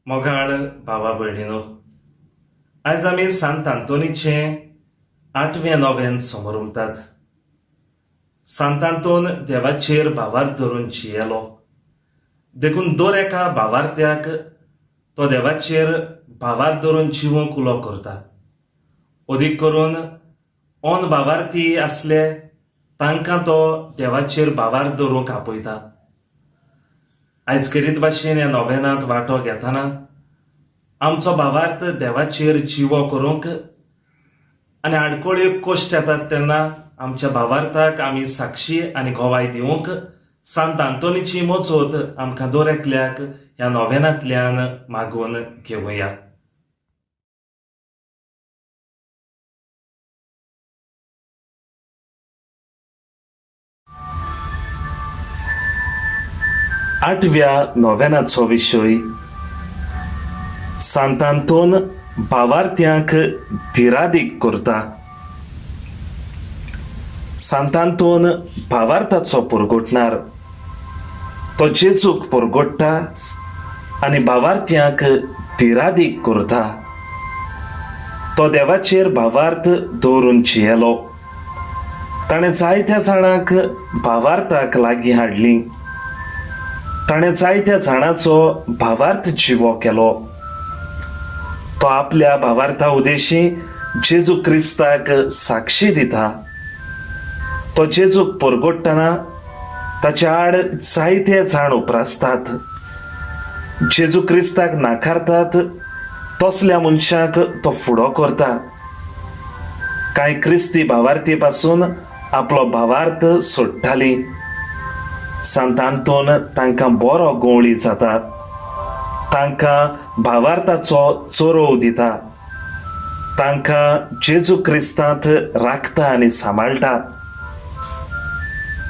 मोगाळ भावा भयणीनो, आयज आमी सांत आंतोनीचें आठवें नोवेन समोर उमतात. सांत आंतोन देवाचेर भावार्थ धरून जियेलो, देखून दर एका भावार्थ्याक तो देवाचेर भावार्थ धरून जिवूंक उलो करता. अदीक करून ऑन भावार्थी आसले तांकां तो देवाचेर भावार्थ दवरूंक आपयता. आयज खेरीत भाशेन ह्या नोवेनांत वांटो घेतना आमचो भावार्थ देवाचेर जिवो करूंक आनी आडकोळ्यो कश्ट येतात तेन्ना आमच्या भावार्थाक आमी साक्षी आनी गोवाय दिवंक सांत आंतोनीची मजत आमकां दर एकल्याक ह्या नोवेनांतल्यान मागून घेवया. आठव्या नोवेनाचो विशय, सांत आंतोन भावार्थ्यांक धिरादीक करता. सांत आंतोन भावार्थाचो पुरगोटणार. तो जेजूक पुरगोट्टा आनी भावार्थ्यांक धिरादीक करता. तो देवाचेर भावार्थ दवरून जियेलो. ताणें जायत्या जाणांक भावार्थाक लागीं हाडलीं. ताणें जायत्या जाणांचो भावार्थ जिवो केलो. तो आपल्या भावार्था उदेशी जेजू क्रिस्ताक साक्षी दिता. तो जेजूक परगोडटना ताच्या आड जायते जाण उप्रासतात. जेजू क्रिस्ताक नाकारतात तसल्या मनशांक तो फुडो करता. कांय क्रिस्ती भावार्थी पासून आपलो भावार्थ सोडटाली. सांत आंतोन तांकां बरो गवळी जाता, तांकां भावार्थाचो चरोव दिता, तांकां जेजू क्रिस्तांत राखता आनी सांबाळटा.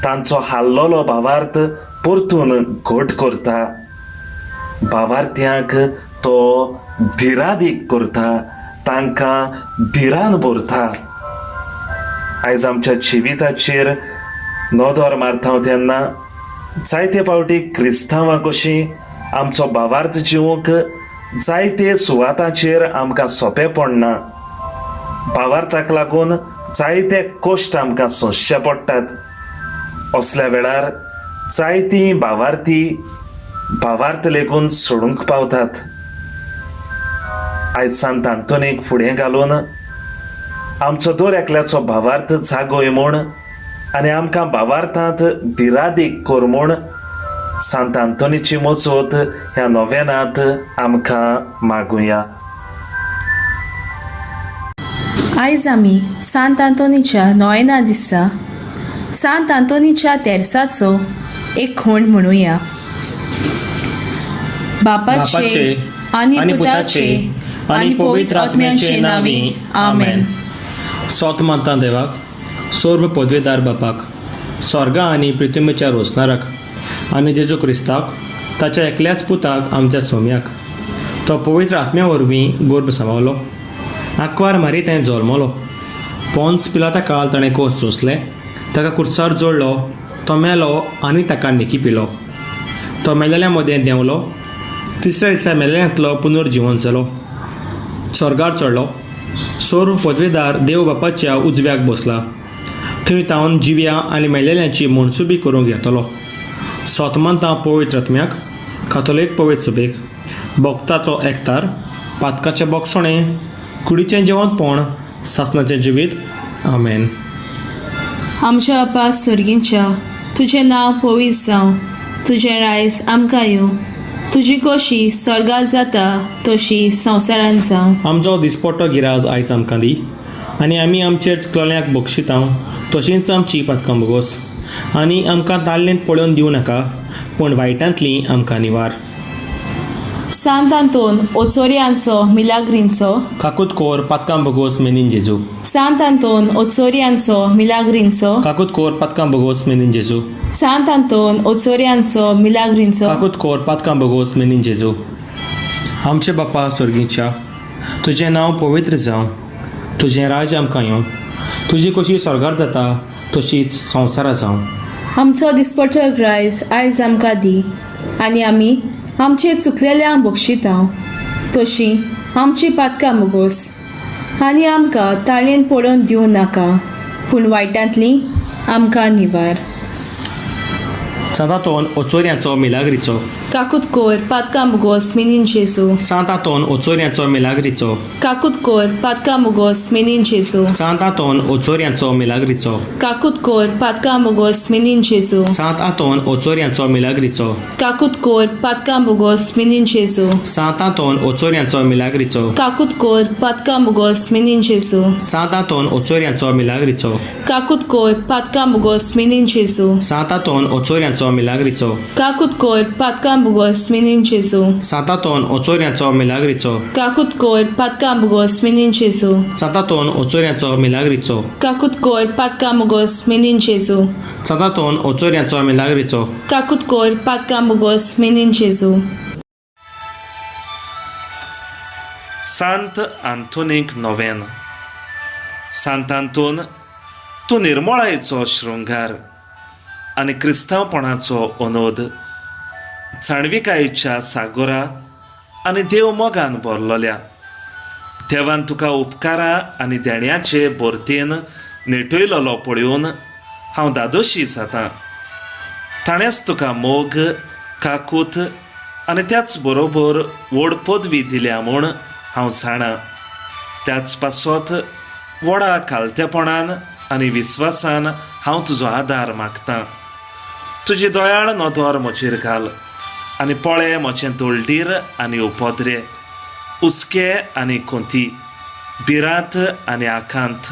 तांचो हाल्लोलो भावार्थ परतून घट करता. भावार्थ्यांक तो धिरादीक करता, तांकां धिरान भरता. आयज आमच्या जिविताचेर नदर मारता तेन्ना जायते फावटी क्रिस्तांवां कशीं आमचो भावार्थ जिवूंक जायते सुवातांचेर आमकां सोंपें पडना. भावार्थाक लागून जायते कश्ट आमकां सोंसचे पडटात. असल्या वेळार जायतीं भावार्थी भावार्थ लेगून सोडूंक पावतात. आयज सांत आंतोनीक फुडें घालून आमचो दर एकल्याचो भावार्थ जागोय म्हूण आनी आमकां भावार्थांत धिरादीक कर म्हूण सांत आंतोनीची मजत ह्या नोवेनांत आमकां मागुया. आयज आमी सांत आंतोनीच्या नोयना दिसा सांत आंतोनीच्या तेर्साचो एक खूण म्हणुया. बापाचे आनी पुताचे आनी पवित्र आत्म्याचे नांवी, आमेन. सोत मानता देवाक, सर्व पदवेदार बापाक, स्वर्गा आनी पृथ्वीच्या रोसणाराक, आनी जेजू क्रिस्ताक, ताच्या एकल्याच पुताक, आमच्या सोम्याक. तो पवित्र आत्म्या वरवीं गर्भ समावलो, आंकवार मारी थंय जल्मलो. पोन्स पिलाता काल ताणें कोस सोंसले, ताका कुर्सार जोडलो, तो मेलो आनी ताका निकी पिलो. तो मेलेल्या मदें देंवलो, तिसऱ्या दिसा मेलेल्यांतलो पुनर्जिवन जालो, स्वर्गार चडलो, सर्व पदवेदार देव बापाच्या उजव्याक बसला. थंय तावन जिव्या आनी मेलेल्यांची मनसुबी करूंक येतलो. सोत मानता पवित्र आत्म्याक, कातोलीक पवित्र सुबेक, भक्ताचो एकतार, पातकाचें बोगसणें, कुडीचें जेवणपण, सासणाचें जिवीत. आमेन. आमच्या बापा सर्गींच्या, तुजें नांव पवित्र जावं, तुजें रायस आमकां येवं, तुजी कोशी स्वर्गात जाता तशी संवसारांत जावं. आमचो दिसपट्टो गिराज आयज आमकां दी, आनी आमी आमचेर चुकलेल्यांक बक्षिता तशींच आमची पातकां बोगोस, आनी आमकां ताल्लेंत पळोवन दिवं नाका, पूण वायटांतली आमकां निवार. सांत आंतोन ओचोरियांचो मिलाग्रींचो काकूत कोर पातकां बोगोस मेनीन जेजू. सांत आंतोन ओचोरियांचो मिलाग्रींचो काकूत कोर पातकां बोगोस मेनीन जेजू. सांत आंतोन ओचोरियांचो मिलाग्रींचो काकूत कोर पातकां बोगोस मेनीन जेजू. आमचे बापा स्वर्गीच्या, तुजें नांव पवित्र जावं, तुजें राज्य आमकां येवं, तुजी कशी स्वर्गार जाता तशीच संवसारा जावं. आमचो दिसपट्टो ग्रायस आयज आमकां दी, आनी आमी आमचे चुकलेल्यांक बक्षिता तशी आमची पातकां मुगोस आनी आमकां ताळयेन पडोवन दिवं नाका पूण वायटांतली आमकां निवार. सांत आंतोन ओचोऱ्याचो मिलाग्रीचो. काकूत कोर पातकां मुगोस मिनीन जेजू. सांत आंतोन ओचोऱ्याचो मिलाग्रीचो. काकूत कोर पातकां मुगोस मिनीन जेजू. सांत आंतोन ओचोऱ्याचो मिलाग्रीचो. काकूत कोर पातकां मुगोस मिनीन जेजू. सांत आंतोन ओचोऱ्याचो मिलाग्रीचो. काकूत कोर पातकां मुगोस मिनीन जेजू. सांत आंतोन ओचोऱ्याचो मिलाग्रीचो. काकूत कोर पातकां मुगोस मिनीन जेजू. सांत आंतोन ओचोऱ्याचो मिलाग्रीचो. काकूत कोर पातकां मुगोस मिनीन जेजू. सांत आंतोन ओचोऱ्याचो मिलाग्रीचो. काकूत कोर पातकां मुगोस मिनीन जेजू. सांत आंतोन ओचोऱ्याचो मिलाग्रीचो. काकूत कोर पातकां मुगोस मिनीन जेजू. सांत आंतोन ओचोऱ्याचो मिलाग्रीचो. काकूत कोर पातकां मुगोस मिनीन जेजू. सांत आंतोन ओचोऱ्याचो मिलाग्रीचो. काकूत कोर पातकां मुगोस मिनीन जेजू. सांत आंतोनीक नोवेन. सांत आंतोन, तूं निर्मळायेचो शृंगार आनी क्रिस्तांवपणाचो अनोद, जाणविकायेच्या सागोरा आनी देव मोगान भरलोल्या देवान तुका उपकारां आनी देण्याचे भरतेन नेटयलोलो पळोवन हांव दादोशी जातां. ताणेंच तुका मोग, काकूत आनी त्याच बरोबर व्हड पदवी दिल्या म्हूण हांव जाणा. त्याच पासत व्हडा खालतेपणान आनी विस्वासान हांव तुजो आदार मागतां. तुजी दयाळ नदर म्हजेर घाल आनी पळय म्हजें दळडीर आनी उपद्रे, हुस्के आनी कोंती, भिरांत आनी आकांत.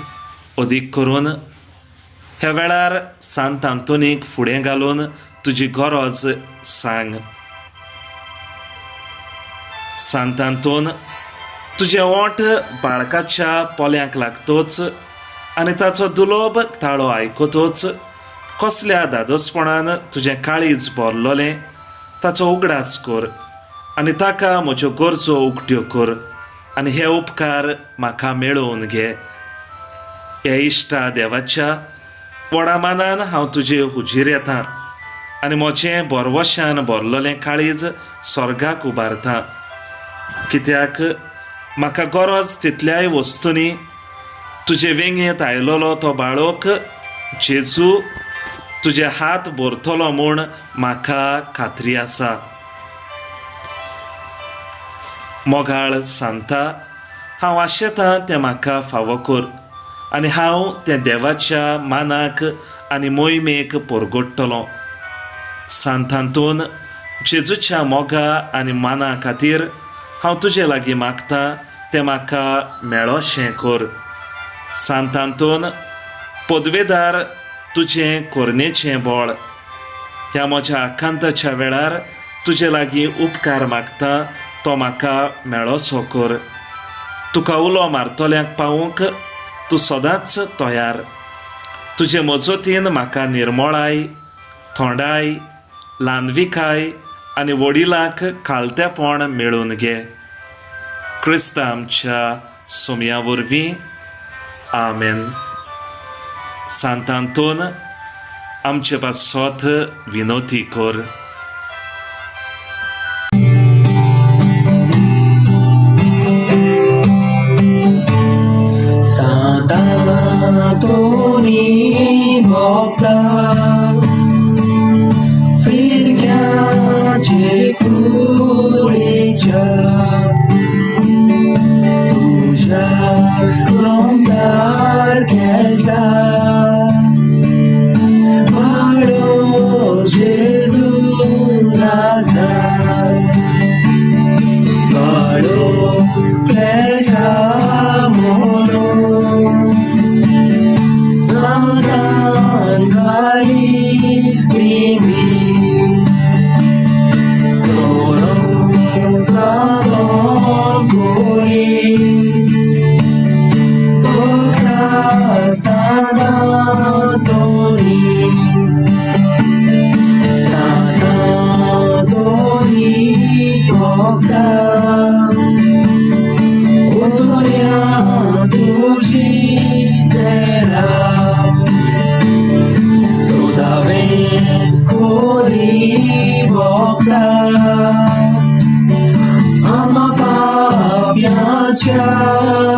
अदीक करून ह्या वेळार सांत आंतोनीक फुडें घालून तुजी गरज सांग. सांत आंतोन, तुजें ओंठ बाळकाच्या पोल्यांक लागतोच आनी ताचो दुलोब ताळो आयकतोच कसल्या दादोसपणान तुजें काळीज भरलोलें ताचो उगडास कर आनी ताका म्हज्यो गरजो उक्त्यो कर आनी हे उपकार म्हाका मेळोवन घे. हे इश्टा देवाच्या व्हडा मानान हांव तुजे हुजीर येता आनी म्हजें भरवशान भरलोलें काळीज स्वर्गाक उबारता, कित्याक म्हाका गरज तितल्याय वस्तूंनी तुजे वेंगेंत आयलोलो तो बाळोक जेजू तुजे हात भरतलो म्हूण म्हाका खात्री आसा. मोगाळ सांता, हांव आशेतां तें म्हाका फावो कर आनी हांव तें देवाच्या मानाक आनी मोहिमेक परगट्टलो. सांत आंतोन, जेजूच्या मोगा आनी माना खातीर हांव तुजे लागीं मागतां तें म्हाका मेळोशें कर. सांत आंतोन, पदवेदार तुजें कोरणेचें बळ, ह्या म्हज्या आकांताच्या वेळार तुजे लागीं उपकार मागता तो म्हाका मेळोसो कर. तुका उलो मारतल्यांक पावूंक तूं सदांच तयार. तुजे मजतीन म्हाका निर्मळाय, थोंडाय, ल्हानविकाय आनी वडिलांक खालतेपण मेळून घे. क्रिस्ता आमच्या सोमया वरवीं, आमेन. सांत आंतोन, आमचे पासत विनोती कर. सांत आंतोनी भोगता फिरग्याचे कुडीच्या तुज्या रोमदार खेळटा बाळो जेजू राजा, बाळो खेळटा म्हणून सांतान घाली रिंगी सोरोन कालोन कोरी भोगता सांत आंतोनी, सांत आंतोनी भोगता ओचोऱ्या तुजी तेरा सोदावें कोरी भोगता. देवाच्या.